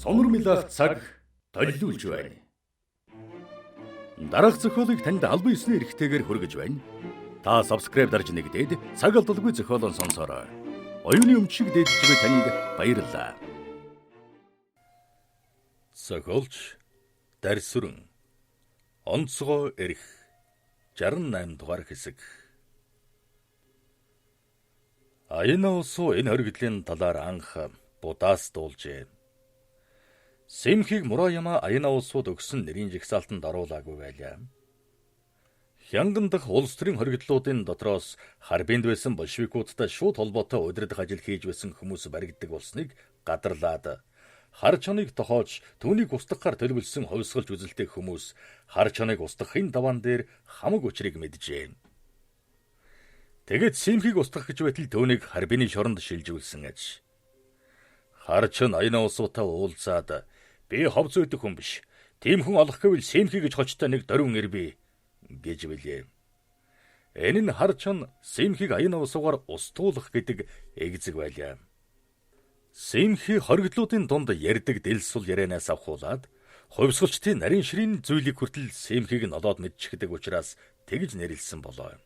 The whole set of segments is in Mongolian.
Сонор милах цаг толилуулж байна. Дараах зохиолыг танд албан ёсны эрхтэйгээр хүргэж байна. Та subscribe дарж нэгдээд цаг алдалгүй зохиолон сонсоорой. Оюуны өмч шиг дээдэлж буй танд баярлалаа. Зохиолч Дарьсүрэн. Онцгой эрх 68 дугаар хэсэг. Аяна усуу энэ хоригдлын талаар анх будаас дуулжээ. Сэмхийг Мураяма Аяна улсууд өгсөн нэрийн жагсаалтанд оруулаагүй байлаа. Хянган дахь улс төрийн хоригдлуудын дотроос Харбинд байсан большевикуудтай шууд холбоотой удирдах ажил хийж байсан хүмүүс баригддаг болсныг гадарлаад хар чоныг тохоож түүнийг устгахаар төлөвлөсөн хувьсгалж үзэлтэй хүмүүс хар чоныг устгахын даваан дээр хамаг учрыг мэджээ. Тэгээд Сэмхийг устгах гэж байтал түүнийг Харбины шоронд шилжүүлсэн аж. Хар чон Аяна улсуудтай уулзаад би хов зүйдэх хүн биш. Тийм хүн олох гэвэл Сэмхий гэж хочтой нэг дөрвөн ирбэ гэж билээ. Энэ нь хар чон Сэмхийг Аяна улсуугаар устгуулах гэдэг эгзэг байлаа. Сэмхий хоригдлуудын дунд ярьдаг дэлсул ярианаас авхуулаад хувьсгалчдын нарийн ширийн зүйлийг хүртэл Сэмхийг нолоод мэдчихдэг учраас тэгж нэрлсэн болоо.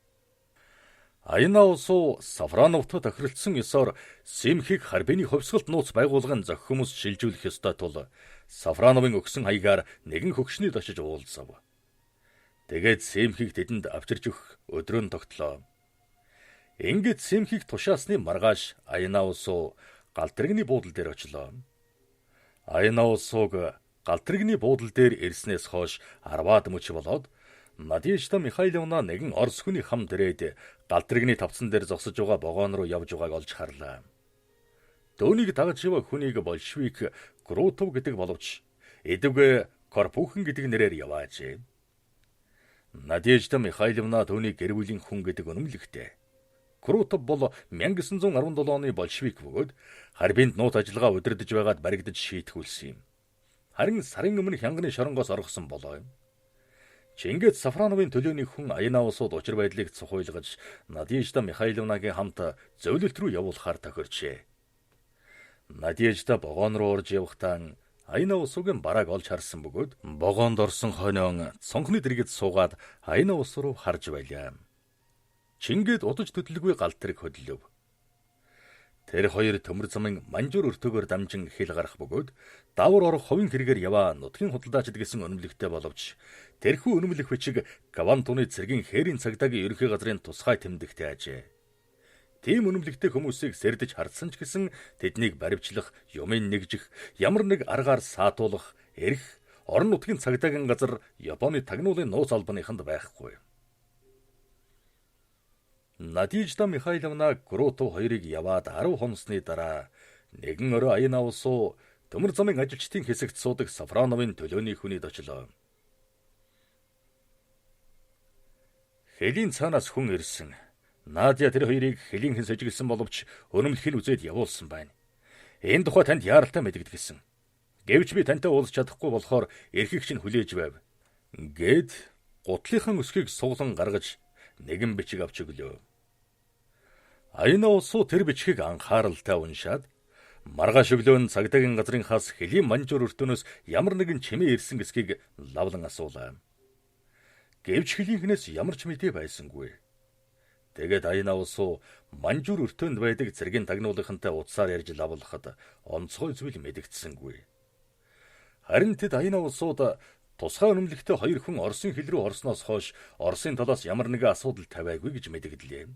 Аяна улсуу Сафроновтой тохиролцсон ёсоор Сэмхийг Харбины хувьсгалт нууц байгуулгын зохих хүмүүс шилжүүлэх ёстой тул Сафроновын өгсөн хаягаар нэгэн хөгшнийд очиж уулзав. Тэгээд Сэмхийг тэдэнд авчирч өгөх өдрөө нь тогтлоо. Ингээд Сэмхийг тушаасны маргааш Аяна улсуу Галтригны буудал дээр очлоо. Аяна улсууг Галтригны буудал дээр ирснээс хойш 10-аад мөч болоод Надежда Михайловна нэгэн орос хүний хамт ирээд Галтригны тавцан дээр зогсож байгаа вагон руу явж байгааг олж харлаа. Түүнийг дагаж яваа хүнийг большевик Крутов гэдэг боловч эдвгэ Корпухин гэдэг нэрээр яваажээ. Надежда Михайловна түүнийг гэр бүлийн хүн гэдэг үнэмлэхтэй. Крутов бол 1917 оны большевик бөгөөд Харбинд нууц ажиллагаа удирдах байгаад баригдаж шийтгүүлсэн юм. Харин сарын өмнө хянганы шоронгоос оргосон болоо. Чингээд Сафроновын төлөөний хүн Аяна улсууд учир байдлыг цухуйлгаж Надежда Михайловнагийн хамт зөвлөлт рүү явуулахаар тохирчээ. Надежда вагон руу орж явахдаа Аяна улсуугийн барааг олж харсан бөгөөд вагонд орсон хойноон цонхны дэргэд суугаад Аяна улс руу харж байлаа. Чингээд удаж төдөлгүй гал тэрэг хөдлөв. Тэр хоёр төмөр замын манжуур өртөөгөөр дамжин хил гарах бөгөөд давар орох хувийн хэрэгээр яваа нутгийн худалдаачид гэсэн үнэмлэхтэй боловч тэрхүү үнэмлэх бичиг Гавантуны цэргийн хээрийн цагдаагийн ерөнхий газрын тусгай тэмдэгтэй ажээ. Тийм үнэмлэхтэй хүмүүсийг сэрдэж хардсан ч гэсэн тэднийг баривчлах, юмыг нэгжих, ямар нэг аргаар саатуулах эрх орон нутгийн цагдаагийн газар Японы тагнуулын нууц албаныханд байхгүй. Надежда Михайловна Крутов хоёрыг яваад 10 хоносны дараа нэгэн орой Аяна улсуу төмөр замын ажилчдын хэсэгт суудаг Сафроновын төлөөний хүнийд очлоо. Хэлийн цаанаас хүн ирсэн. Надя тэр хоёрыг хэлийнхэн сэжиглэсэн боловч үнэмлэхийг үзээд явуулсан байна. Энэ тухай танд яаралтай мэдэгдгэсэн. Гэвч би тантай уулзч чадахгүй болохоор эрхийг чинь хүлээж байв. Гэт гутлынхан өсгийг суглан гаргаж нэгэн бичиг авч өглөө. Аяна улсуу тэр бичгийг анхааралтай уншаад маргааш өглөө нь цагдаагийн газрын хас хөлийн манжуур өртөөнөөс ямар нэгэн чимээ ирсэн гэсгийг лавлан асуулаа. Гэвч хөлийнхнээс ямар ч мэдээ байсангүй. Тэгээд Аяна улсуу манжуур өртөөнд байдаг цэргийн тагнуулынхантай утсаар ярьж лавлахад онцгой зүйл мэдэгдсэнгүй. Харин тэд Аяна улсууд тусгай үнэмлэхтэй хоёр хүн Оросын хил рүү орсноос хойш Оросын талаас ямар нэгэн асуудал тавиагүй гэж мэдэгдлээ.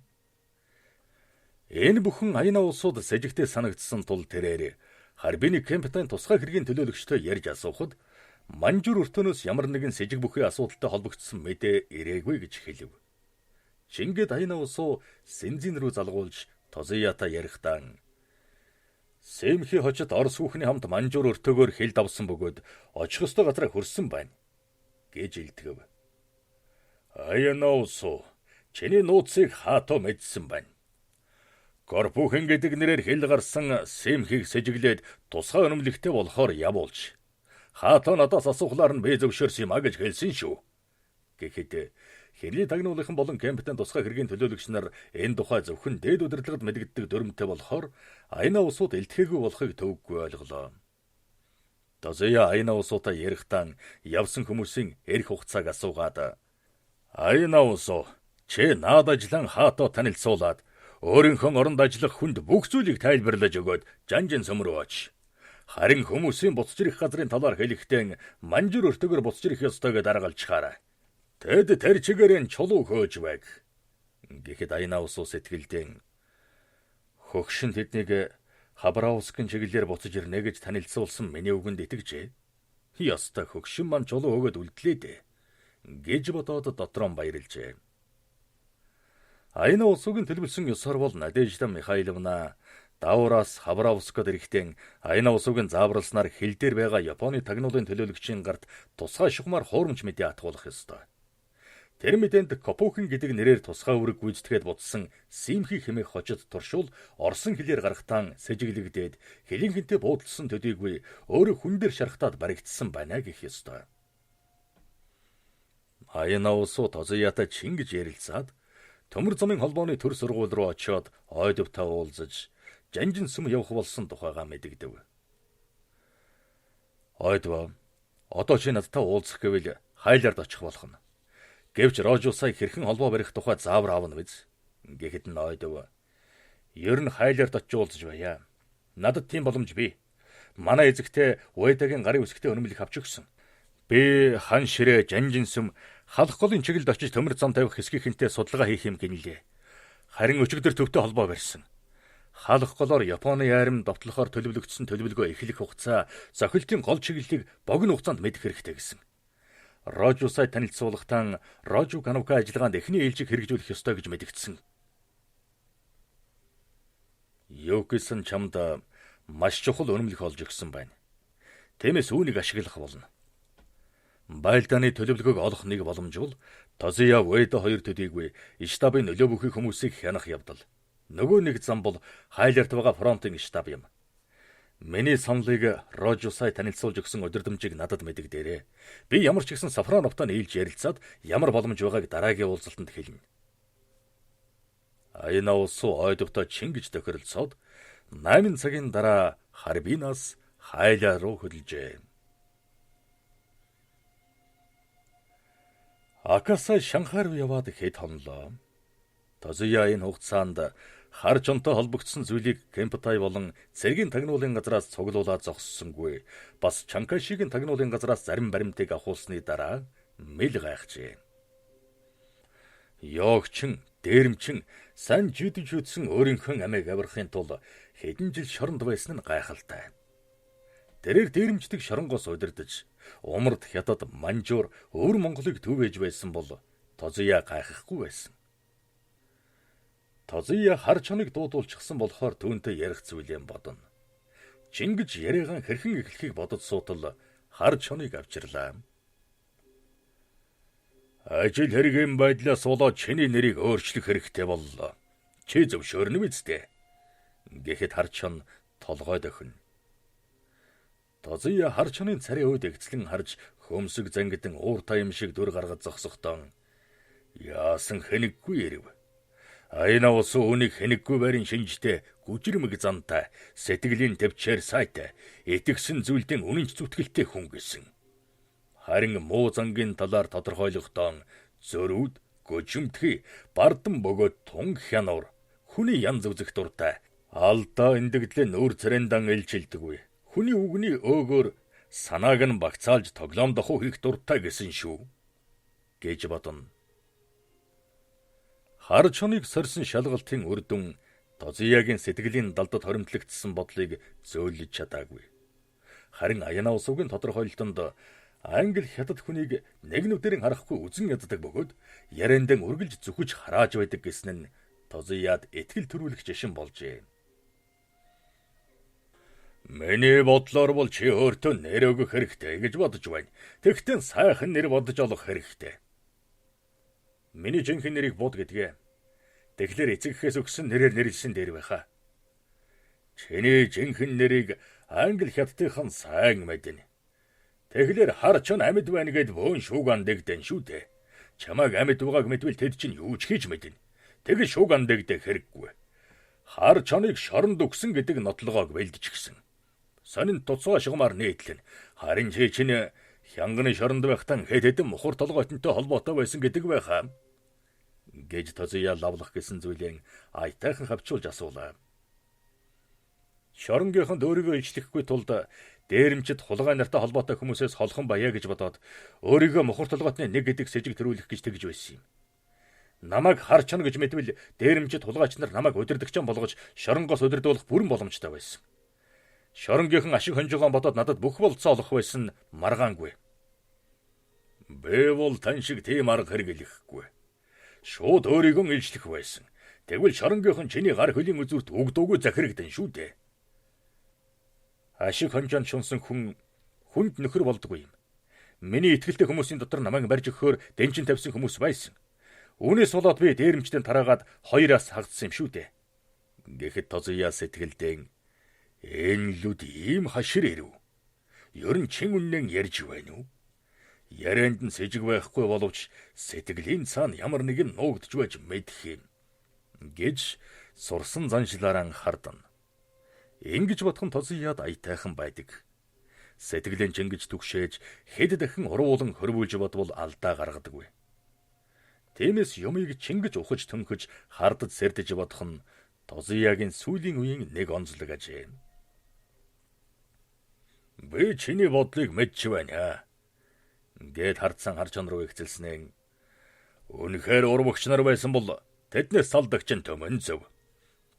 Энэ бүхэн Аяна улсууд сэжигтэй санагдсан тул тэрээр Харбины кемптайн тусгай хэргийн төлөөлөгчтэй ярьж асуухад манжуур өртөөнөөс ямар нэгэн сэжиг бүхий асуудалтай холбогдсон мэдээ ирээгүй гэж хэлв. Чингээд Аяна улсуу Сэнзин рүү залгуулж Тозията ярихдаа Сэмхий хожид Орос хүүхний хамт манжуур өртөөгөөр хил давсан бөгөөд очих ёстой газараа хөрсөн байна гэж илтгэв. Аяна улсуу чиний нууцыг хаатуу мэдсэн байна. Корпухин гэдэг нэрээр хил гарсан Сэмхийг сэжиглээд тусгай үнэмлэхтэй болохоор явуулж. Хаатуу надаас асуухлаар нь би зөвшөөрсөн юм а гэж хэлсэн шүү. Гэхэд Хэрний тагнуулынхан болон Кемптэн тусгай хэргийн төлөөлөгч нар энэ тухай зөвхөн дээд удирдлагад мэдэгддэг дүрмтэй болохоор Аяна усууд элдэхээгүй болохыг төвөггүй ойлголоо. Тозия Аяна усуутай ярихдаа явсан хүмүүсийн эрх хугацааг асуугаад "Аяна усуу, чи наад ажиллан хаатоо танилцуулаад өөрийнхөө оронд ажиллах хүнд бүх зүйлийг тайлбарлаж өгөөд жанжин сүм рүү оч. Харин хүмүүсийн буцаж ирэх газрын талаар хэлэхдээ манжир өртөгөр буцаж ирэх ёстой гэж даргалжхаарай. Тэд тэр чигээрэн чулуу хөөж байг." Гэхэд Аяна усуу сэтгэлдээ хөгшин тэднийг Хабаровскын чиглэлээр буцаж ирнэ гэж танилцуулсан миний үгэнд итгэжээ. Ёстой хөгшин маань чулуу өгөөд үлдлээ дээ гэж бодоод дотроо баярлжээ. Аяна усуугийн төлөвлөсөн ёсоор бол Надежда Михайловна Давраас Хабаровскод ирэхдээ Аяна усуугийн зааварласнаар хил дээр байгаа Японы тагнуулын төлөөлөгчийн гарт тусгай шугамар хуурамч мэдээ атгуулах ёстой. Тэр мэдээнд Копухин гэдэг нэрээр тусгай үүрэг гүйцэтгээд будсан Симхи хэмээх хожид туршуул Орсон хэлээр гарахтаа сэжиглэгдээд хилэнхэнтэй буудалсан төдийгүй өөрөө хүн дээр шархтаад баригдсан байна гэх ёстой. Аяна усуу Тозиятай чингэж ярилцаад төмөр замын холбооны төр сургууль руу очиод ойдовтой уулзаж жанжин сүм явах болсон тухайгаа мэдэгдэв. Ойдвоо, одоо чи надтай уулзах гэвэл хайлаард очих болох нь. Гэвч Рожусай хэрхэн холбоо барих тухай заавар авна биз? Гэхэд нь ойдов. Ер нь хайлаард очиж уулзаж байя. Надад тийм боломж бий. Манай эзэгтэй Уэдагийн гарын үсгтээ өнөмлөх авч өгсөн. Би хан ширээ жанжин сүм халах голын чиглэлд очиж төмөр зам тавих хэсгийнхэнтэй судалгаа хийх юм гинлээ. Харин өчигдөр төвтэй холбоо барьсан. Халах голоор Японы айрам довтлохоор төлөвлөгдсөн төлөвлөгөө эхлэх хугацаа зохилтын гол чиглэлийг богино хугацаанд мэдэх хэрэгтэй гэсэн. Рожусай танилцуулахдаа Рожу Канука ажиллагаанд эхний ээлжийг хэрэгжүүлэх ёстой гэж мэдэгдсэн. Юкисэн чамд маш чухал үнэмлэх олж өгсөн байна. Тиймээс үүнийг ашиглах болно. Байлдааны төлөвлөгөөг олох нэг боломж бол Тозия Уэда хоёр төдийгүй штабын нөлөө бүхий хүмүүсийг хянах явдал. Нөгөө нэг зам бол хайларт байгаа фронтын штаб юм. Миний саналыг Рожусай танилцуулж өгсөн удирдамжийг надад мэдэгдээрэй. Би ямар ч гэсэн Сафроновтой нийлж ярилцаад ямар боломж байгааг дараагийн уулзалтанд хэлнэ. Аяна усуу ойдовтой чингэж тохиролцоод 8 цагийн дараа Харбинаас хайлаа руу хөдөлжээ. Акасай Шанхай руу яваад хэд хонлоо. Тозия энэ хугацаанд хар чонтой холбогдсон зүйлийг Кемптай болон цэргийн тагнуулын газраас цуглуулаад зогссонгүй. Бас Чанкашигийн тагнуулын газраас зарим баримтыг авахулсны дараа мэл гайхжээ. Йогчин, дээрэмчин сан жидэж үтсэн өөрийнхөө амийг аврахын тулд хэдэн жил шоронд байсан нь гайхалтай. Тэрээр дээрэмчдэг шоронгоос удирдах, умард хятад, манжуур, өвөр Монголыг төвөөж байсан бол Тозия гайхахгүй байсан. Тозия хар чоныг дуудуулчихсан болохоор түүнтэй ярих зүйл юм бодно. Чингэж яриагаан хэрхэн эхлэхийг бодож суутал хар чоныг авчирлаа. Ажил хэргийн байдлаас болоод чиний нэрийг өөрчлөх хэрэгтэй боллоо. Чи зөвшөөрнө үсттэй. Гэхэд хар чон толгой дохино. Тозия хар чонын царай өөд эгцлэн харж хөмсөг зангидан ууртай юм шиг дүр гаргаж зогсохдоо яасан хэнэггүй ирэв. Аяна ус үүнийг хэнэггүй байрын шинжтэй гүжирмэг зантай сэтгэлийн төвчээр сайтай итгэсэн зүйлдэн үнэнч зүтгэлтэй хүн гэсэн. Харин муу зангийн талаар тодорхойлохдоо зөрүүд, гөжөмтгий, бардан бөгөөд тун хянуур хүний янз үзэх дуртай алдаа эндэгдлээ нүүр царэндан илчилдэггүй. Хүний үгний өөгөр санааг нь багцаалж тоглоом дохуу хийх дуртай гэсэн шүү гэж бодно. Хар чоныг сорьсон шалгалтын үр дүн Тозиягийн сэтгэлийн далдад хоримтлагдсан бодлыг зөөлөж чадаагүй. Харин Аяна усуугийн тодорхойлолтонд англи хятад хүнийг нэг нүдэрэн харахгүй үзен яддаг бөгөөд яриандан үргэлж зүхэж харааж байдаг гэсэн нь Тозияд итгэл төрүүлэх жишин болжээ. Миний бодлоор бол чи өөртөө нэр өгөх хэрэгтэй гэж бодож байна. Тэгтэн сайхан нэр бодож олох хэрэгтэй. Миний жинхэнэ нэрийг бод гэдгээ. Тэгэхээр эцэг эхээс өгсөн нэрээр нэрлсэн дээр байхаа. Чиний жинхэнэ нэрийг англи хятадынхан сайн мэднэ. Тэгэхээр хар чон амьд байна гэд бөөн шүүган дэгдэн шүү дээ. Чамайг амьд байгааг мэдвэл тэд чинь юу ч хийж мэднэ. Тэгэл шуг андагдах хэрэггүй. Хар чоныг шоронд өгсөн гэдэг нотлогоог бэлдчихсэн. Сонин туцгаа шугамар нийтлэн. Харин чи чинь хянганы шоронд байхдаа хэд хэдэн мухар толгойтонтой холбоотой байсан гэдэг байхаа гэж Тозия лавлах гэсэн зүйлэн аятайхан хавчуулж асуулаа. Шоронгийнхонд өөрийгөө ичлэхгүй тулд дээрэмчид хулгай нартай холбоотой хүмүүсээс холхон баяа гэж бодоод өөрийгөө мухар толгойтны нэг гэдэг сэжиг төрүүлэх гэж тэгж байсан юм. Намайг хар чон гэж мэдвэл дээрэмчид хулгайч нар намайг удирдагчаа болгож шоронгоос удирдуулах бүрэн боломжтой байсан. Шоронгийнхан ашиг хонжоогоо бодоод надад бүх болцоо олох байсан нь маргаангүй. Би бол тань шиг тийм арга хэрэглэхгүй. Шууд өөрийгөө илчлэх байсан. Тэгвэл шоронгийнхан чиний гар хөлийн үзүүрт үг дуугүй захирагдан шүү дээ. Ашиг хонжоонд шунсан хүн хүнд нөхөр болдгоо юм. Миний итгэлтэй хүмүүсийн дотор намайг барьж өгөхөөр дэнчин тавьсан хүмүүс байсан. Үүнээс болоод би дээрэмчдэн тараагаад хоёроос хагдсан юм шүү дээ. Гэхэд Тозия сэтгэлдэн энэ лүд ийм хашир ирэв. Ер нь чин үнэн ярьж байна уу? Ярианд нь сэжиг байхгүй боловч сэтгэлийн цаана ямар нэгэн нуугдж байж мэдэх юм гэж сурсан заншлаараа хардана. Ингэж бодох нь Тозияд аятайхан байдаг. Сэтгэлийн чингэж түгшээж хэд дахин урвуулан хөрвүүлж бодвол алдаа гаргадаггүй. Тиймээс юмыг чингэж ухаж төнхөж хардаж сэрдэж бодох нь Тозиягийн сүүлийн үеийн нэг онцлог ажээ. Би чиний бодлыг мэдж байна гэд хардсан хар чон руу ихзэлснээ. Үнэхээр урвагч нар байсан бол тэднээс салдагч нь төмөн зөв.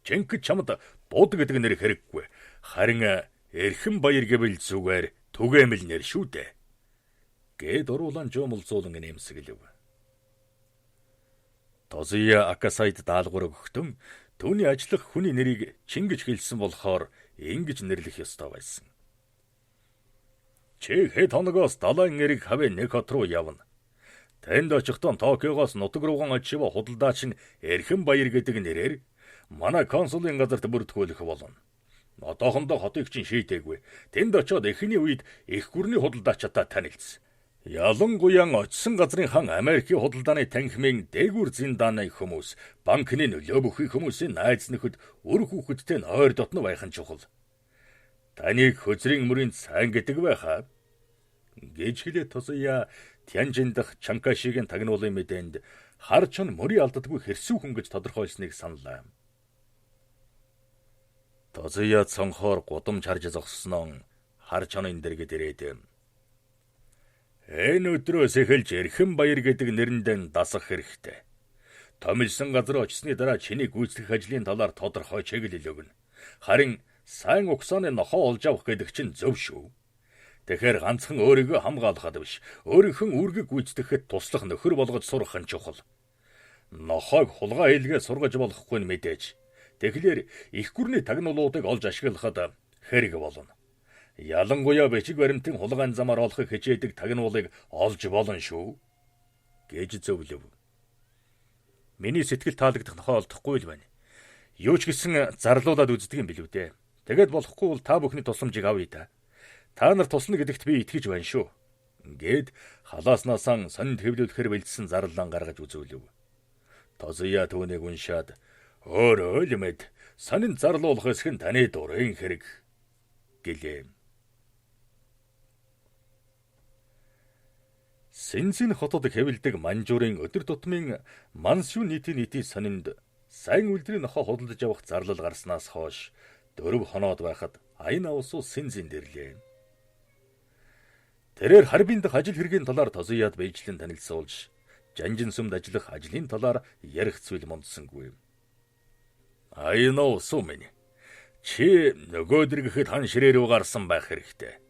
Чингэж чамд буд гэдэг нэр хэрэггүй. Харин эрхэм баяр гэвэл зүгээр түгээмэл нэр шүү дээ. Гэд уруулан жуумалзуулан нэмсэглэв. Тозия Акасайд даалгавар өгөхдөн түүний ажиллах хүний нэрийг Чингэж хэлсэн болохоор ингэж нэрлэх ёстой байсан. Чи хэд хоногоос далайн эрэг хавийн нэг хот руу явна. Тэнд очихдоо Токиогоос нутаг руугаан очив худалдаач нь Эрхэм баяр гэдэг нэрээр манай консулын газарт бүртгүүлэх болно. Одоохондоо хотыг чинь шийдээгүй. Тэнд очиод эхний үед эх гүрний худалдаачтай танилцсан. Ялангуяа очисон газрын хан Америкийн худалдааны танхимын дээгүүр зиндааны хүмүүс, банкны нөлөө бүхий хүмүүсийн найз нөхөд үр хүүхэдтэй нь ойр дотно байх нь чухал. Таныг хөзрийн мөрийн сайн гэдэг байхаа гэж хэлээ Тосия Тянжин дахь Чанкашигийн тагнуулын мэдээнд хар чон мөрийн алддаггүй хэрсүү хүн гэж тодорхойлсныг саналаа. Тосия цонхоор гудамж харж зогссноо хар чонын дэргэд ирээд энэ өдрөөс эхэлж Эрхэм баяр гэдэг нэрэндээ дасах хэрэгтэй. Томилсон газар очсны дараа чиний гүйцэтгэх ажлын талаар тодорхой чиглэл өгнө. Харин сайн угсааны нохоо олж авах гэдэг чинь зөв шүү. Тэгэхээр ганцхан өөрийгөө хамгаалахад биш, өөрийнхөө үүргийг гүйцэтгэхэд туслах нөхөр болгож сурах нь чухал. Нохойг хулгай хийлгээ сургаж болохгүй нь мэдээж. Тэгэхээр их гүрний тагнуулуудыг олж ашиглахад хэрэг болно. Ялангуяа бичиг баримтын хулгайн замаар олохыг хичээдэг тагнуулыг олж болно шүү гэж зөвлөв. Миний сэтгэл таалагдах нохой олдохгүй л байна. Юу ч гэсэн зарлуулад үздэг юм билүү дээ. Тэгээд болохгүй бол та бүхний тусламжийг авъя та. Та нар туслана гэдэгт би итгэж байна шүү. Ингээд халааснасаа сонинд хэвлүүлэхээр бэлдсэн зарлалаа гаргаж үзүүлв. Тозия түүнийг уншаад өөрөө л мэд сонинд зарлуулах эсэх нь таны дурын хэрэг гэлээ. Синзин хотод хэвлэдэг Манжуурын өдөр тутмын Мансю нийтийн нийтийн сонинд сайн үлдрийн нохоо худалдаж авах зарлал гарснаас хойш 4 хоноод байхад аян авсуу Синзинд ирлээ. Тэрээр Харбин дахь ажил хэргийн талаар Тозияд бийжлэн танилцуулж, Жанжин сүмд ажиллах ажлын талаар ярих зүйл мундсангүй. Аян авсуу минь, чи нөгөөдөр гэхэд хан ширээ рүү гарсан байх хэрэгтэй.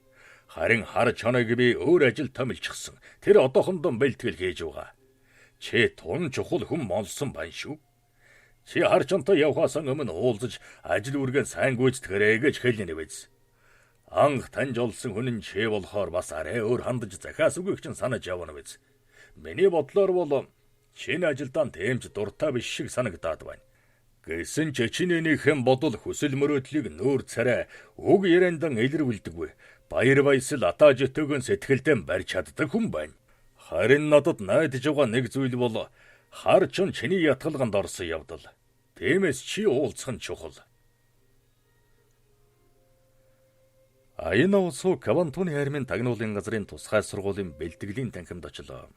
Харин хар чоног би өөр ажил томилчихсан. Тэр одоохондоо бэлтгэл хийж байгаа. Чи тун чухал хүн молсон байна шүү. Чи хар чонтой явхаас өмнө уулзаж ажил үүргээ сайн гүйцэтгэрэй гэж хэлнэ биз. Анх таньж олсон хүн нь чи болохоор бас арай өөр хандаж захиас үгийг чинь санаж явна биз. Миний бодлоор бол шинэ ажилдаа тэмч дуртай биш шиг санагдаад байна. Гэсэн ч чинээнийхэн бодол хүсэл мөрөөдлийг нүүр царай үг яриандан илэрвэлдэггүй. Баяр баясал атаа жөтөөгөн сэтгэлдээ барьж чаддаг хүн байна. Харин надад найдаж байгаа нэг зүйл бол хар чон чиний ятгалганд орсон явдал. Тиймээс чи уулзах нь чухал. Аяна Усу Квантуны армийн тагнуулын газрын тусгай сургуулийн бэлтгэлийн танхимд очлоо.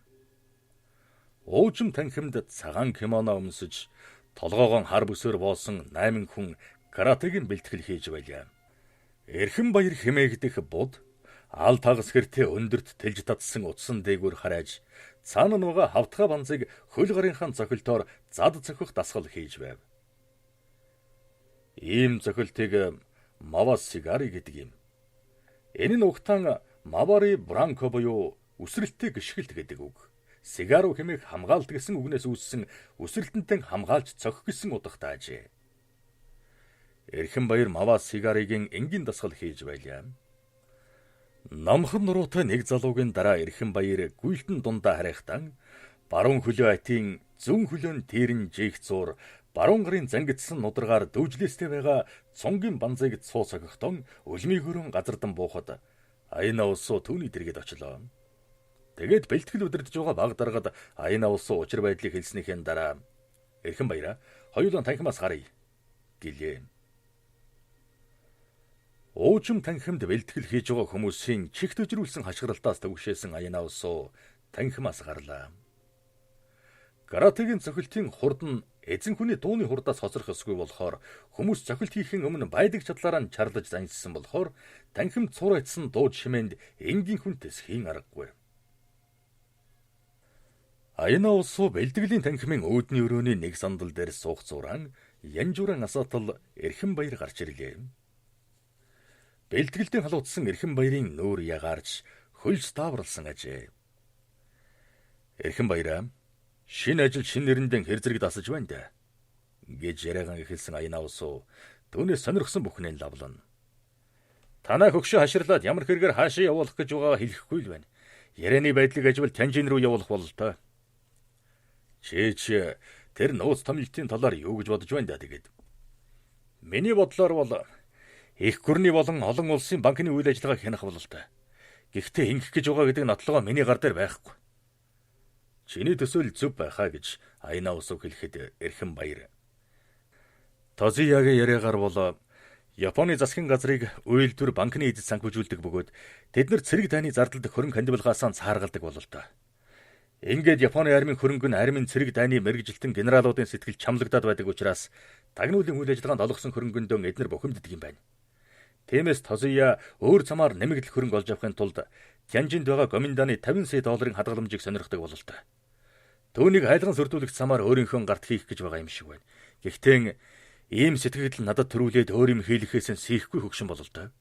Уужим танхимд цагаан кимоно өмсөж толгоогоон хар бүсээр боосон 8 хүн каратегийн бэлтгэл хийж байлаа. Эрхэн баяр хэмээгдэх буд ал тагас хэртэ өндөрт тэлж татсан утсан дээгүүр харайж цаана нь байгаа хавтгай банзыг хөл гарынхаа цохилтоор зад цохих дасгал хийж байв. Ийм цохилтыг Мава Сигари гэдэг юм. Энэ нь угтаан Мавари Бранко буюу үсрэлттэй гიშгэлт гэдэг үг. Сигару хэмээх хамгаалт гэсэн үгнээс үүссэн үсрэлтэнтэн хамгаалж цохих гэсэн утгатай ажээ. Эрхэн баяр Мава Сигаригийн энгийн дасгал хийж байлаа. Номхон нуруутай нэг залуугийн дараа эрхэн баяр гүйлтэн дундаа харайхтан баруун хөлөө атийн зүүн хөлөө нь тэрэн жийх зуур баруун гарын зангидсан нударгаар дүүжлээстэй байгаа цунгийн банзыг цуу цохихтон өлмийгөрөн газардан буухад Аяна Усуу түүний дэргэд очлоо. Тэгээд бэлтгэл удирдах байгаа баг даргад Аяна Усуу учир байдлыг хэлснийхэн дараа эрхэн баяраа хоёулаа танхимаас гаръя гэлээ. Уужим танхимд бэлтгэл хийж байгаа хүмүүсийн чихт өжрүүлсэн хашгиралтаас төвшөөсөн Аяна Усуу танхимаас гарлаа. Каратегийн цохилтын хурд нь эзэн хүний дууны хурдаас хоцрох ёсгүй болохоор хүмүүс цохилт хийхин өмнө байдаг чадлаараа нь чарлаж заншсан болохоор танхимд цуурайтсан дуу чимээнд энгийн хүн тэсхийн аргагүй. Аяна Усуу бэлтгэлийн танхимын үүдний өрөөний нэг сандал дээр суух зураан янжууран асаатал эрхэн баяр гарч ирлээ. Бэлтгэлдэн халуудсан эрхэн баярын нүүр ягаарч хөлс тааварлсан ажээ. Эрхэн баяраа шинэ ажил шинэ нэрэндэн хэр зэрэг дасаж байна да гэж яриагаан эхэлсэн Аяна Усуу түүнээс сонирхсон бүхнээ лавлана. Танай хөгшөө хаширлаад ямар хэрэгээр хаашаа явуулах гэж байгаа хэлэхгүй л байна. Ярианы байдлыг аживал Тянжин рүү явуулах бололтой. Чи тэр нууц томилтын талаар юу гэж бодож байна да тэгээд. Миний бодлоор бол их гүрний болон олон улсын банкны үйл ажиллагааг хянах бололтой. Гэхдээ ингэх гэж байгаа гэдэг нотлогоо миний гар дээр байхгүй. Чиний төсөөл зөв байхаа гэж Аяна Усуу хэлэхэд эрхэн баяр. Тозиягийн яриагаар бол Японы засгийн газрыг үйлдвэр банкны эзэд санхүүжүүлдэг бөгөөд тэд нар цэрэг дайны зардалд хөрөнгө хандивалгаасаа цааргалдаг бололтой. Ингээд Японы армийн хөрөнгө нь армийн цэрэг дайны мэргэжилтэн генералуудын сэтгэл чамлагдаад байдаг учраас тагнуулын үйл ажиллагаанд олгосон хөрөнгөндөө эднэр бухимддаг юм байна. Тиймээс Тозия өөр замаар нэмэгдэл хөрөнгө олж авахын тулд Тянжинд байгаа Гоминданы 50 сая долларын хадгаламжийг сонирхдаг бололтой. Түүнийг айлган сөрдүүлэх замаар өөрийнхөө гарт хийх гэж байгаа юм шиг байна. Гэхдээ ийм сэтгэгдэл надад төрүүлээд өөр юм хийлэхээс нь сийхгүй хөгшин бололтой.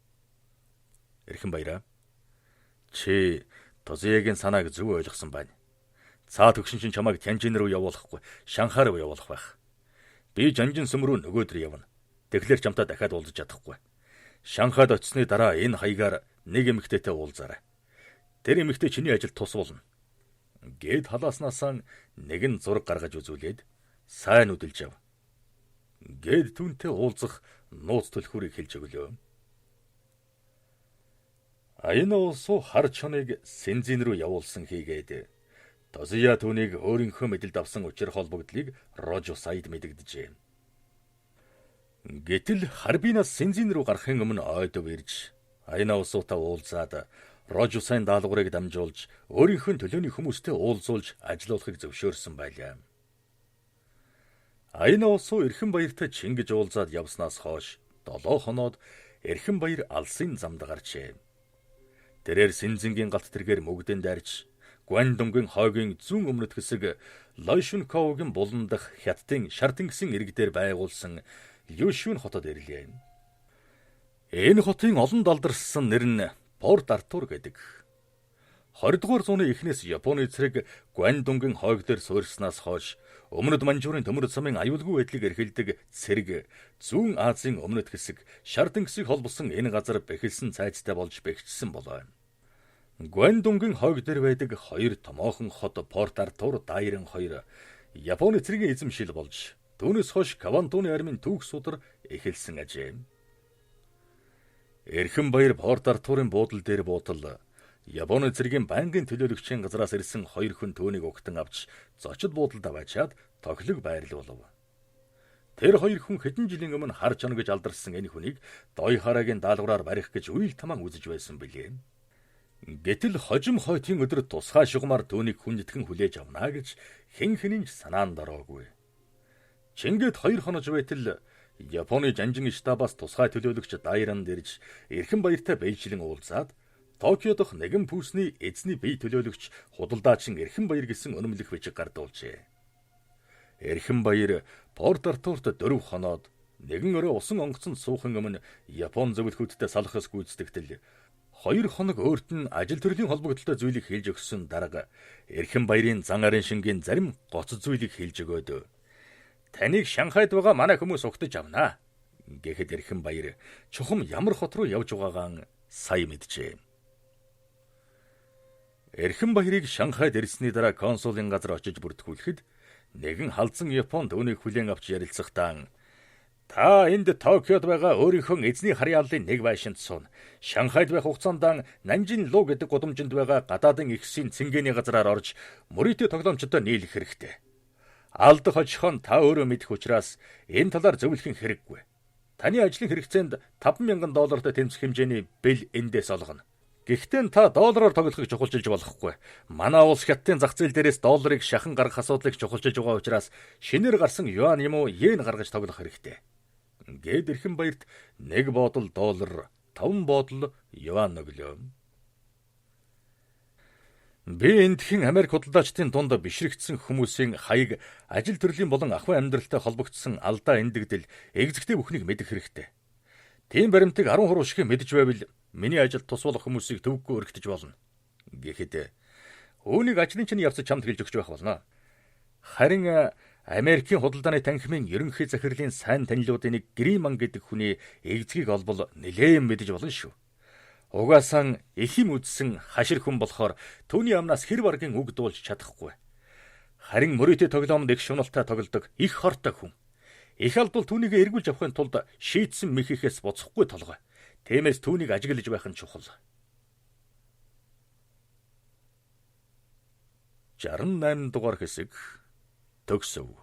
Эрхэн баяраа. Чи Тозиягийн санааг зөв ойлгосон байна. Цаа төгшин чинь чамайг Тянжин рүү явуулахгүй, Шанхай руу явуулах байх. Би Жанжин сүм рүү нөгөөдөр явна. Тэгэхээр чамтай дахиад уулзах чадахгүй. Шанхайд очсны дараа энэ хаягаар нэг эмэгтэйтэй уулзаарай. Тэр эмэгтэй чиний ажилд тус болно. Гэт халааснасаа нэгэн зураг гаргаж үзүүлээд сайн үдэлж ав. Гэт түүнтэй уулзах нууц түлхүүрийг хэлж өглөө. Аяна Усуу хар чоныг Сэнзин рүү явуулсан хийгээд Тозия түүнийг өөрийнхөө мэдэлд авсан учир холбогдлыг Рожо саяд мэдэгджээ. Гэтэл Харбинаас Сэнзин рүү гарахын өмнө ойдов ирж Аяна Усуутай уулзаад Рожо сайн даалгаврыг дамжуулж өөрийнхөө төлөөний хүмүүстэй уулзуулж ажилуулахыг зөвшөөрсөн байлаа. Аяна Усуу эрхэн баяртай Чингэж уулзаад явснаас хойш 7 хоноод эрхэн баяр алсын замд гарчээ. Тэрээр Сэнзингийн галт тэргээр мөгдөн дайрч Гуандунгийн хойгийн зүүн өмнөд хэсэг Лойшүнковгийн булан дах Хятадын шар тэнгисийн ирэг дээр байгуулсан Люшүн хотод ирлээ. Энэ хотын олон далдарсан нэр нь Порт Артур гэдэг. 20 дугаар зууны эхнээс Японы цэрэг Гуандунгийн хойг дээр суурьснаас хойш Өмнөд Маньчжурын төмөр замын аюулгүй байдлыг эрхэлдэг цэрэг Зүүн Азийн өмнөд хэсэг шар тэнгисийг холбосон энэ газар бэхэлсэн цайцтай болж бэхжсэн болоо. Гуандунгийн хойг дээр байдаг хоёр томоохон хот Порт Артур, Дайран хоёр Японы цэргийн эзэмшил болж түүнээс хойш Квантуны армийн түүх судар эхэлсэн ажээ. Эрхэн баяр Порт Артурын буудал дээр буутал Японы цэргийн байнгын төлөөлөгчийн газраас ирсэн хоёр хүн түүнийг угтан авч зочид буудалд аваачаад тохилог байрлуулав. Тэр хоёр хүн хэдэн жилийн өмнө харж оно гэж алдарсан энэ хүнийг Дойхарагийн даалгавраар барих гэж үйл таман үзэж байсан билээ. Гэтэл хожим хойтын өдөр тусгай шугамар түүнийг хүндэтгэн хүлээж авна гэж хэн хэний ч санаанд ороогүй. Чингэд 2 хонож байтал Японы жанжин штабаас тусгай төлөөлөгч Дайранд ирж эрхэм баяртай Бээжлэн уулзаад Токио дахь нэгэн пүүсний эзний бие төлөөлөгч худалдаачин Эрхэм Баяр гэсэн үнэмлэх бичиг гардуулжээ. Эрхэм Баяр Порт Артурт 4 хоноод нэгэн өрөө усан онгоцонд суухын өмнө Япон зөвлөхүүдтэй салах ёс гүйцэтгэл 2 хоног өөрт нь ажил төрлийн холбогдлолтой зүйлийг хэлж өгсөн дарга Эрхэм Баярын зан арын шингийн зарим гоц зүйлийг хэлж өгөөд таныг Шанхайд байгаа манай хүмүүс угтаж авнаа гэхэд Эрхэм Баяр чухам ямар хот руу явж байгаагаа сая мэджээ. Эрхэм Баярыг Шанхайд ирсний дараа консулын газар очиж бүртгүүлэхэд нэгэн халзан Японд үүнийг хүлээн авч ярилцахдаа та энд Токиод байгаа өөрийнхөө эзний харьяаллын нэг байшинд суuna. Шанхайд байх хугацаанд Нанжин Лу гэдэг гудамжинд байгаа гадаадын ихсийн цэнгэний газраар орж мөрийтэй тоглоомчтой нийлэх хэрэгтэй. Алдах очихоо та өөрөө мэдэх учраас энэ талаар зөвлөхийн хэрэггүй. Таны ажлын хэрэгцээнд $5,000 тэмцэх хэмжээний бэл эндээс олгоно. Гэхдээ та доллараар тоглохыг чухалчилж болохгүй. Манай улс Хятадын зах зээл дээрээс долларыг шахан гаргах асуудлыг чухалчилж байгаа учраас шинээр гарсан юань юм уу йен гаргаж тоглох хэрэгтэй. Гээд Эрхэм Баярт нэг бодол доллар, 5 бодол юань өглөө. Би эндхийн Америк худалдаачдын дунд бишрэгдсэн хүмүүсийн хаяг ажил төрлийн болон ахуй амьдралтай холбогдсон алдаа эндэгдэл эгзэгтэй бүхнийг мэдэх хэрэгтэй. Тийм баримтыг 10 хуруу шиг мэдэж байвал миний ажилд тус болох хүмүүсийг төвөггүй өргөтөж болно. Гэхэд үүнийг ажлын чинь явцад чамд хэлж өгч байх болно. Харин Америкийн худалдааны танхимын ерөнхий захирлын сайн танилуудын нэг Гриман гэдэг хүний эгзгийг олбол нэлээн мэдэж болно шүү. Угаасаа их юм үзсэн хашир хүн болохоор түүний амнаас хэр баргийн үг дуулж чадахгүй. Харин мөрийтэй тоглоомд их шуналтай тоглодог их хортой хүн. Их албал түүнийг эргүүлж авахын тулд шийдсэн мэхийнхээс буцахгүй толгой. Тиймээс түүнийг ажиглаж байх нь чухал. 68 дугаар хэсэг төгсөв.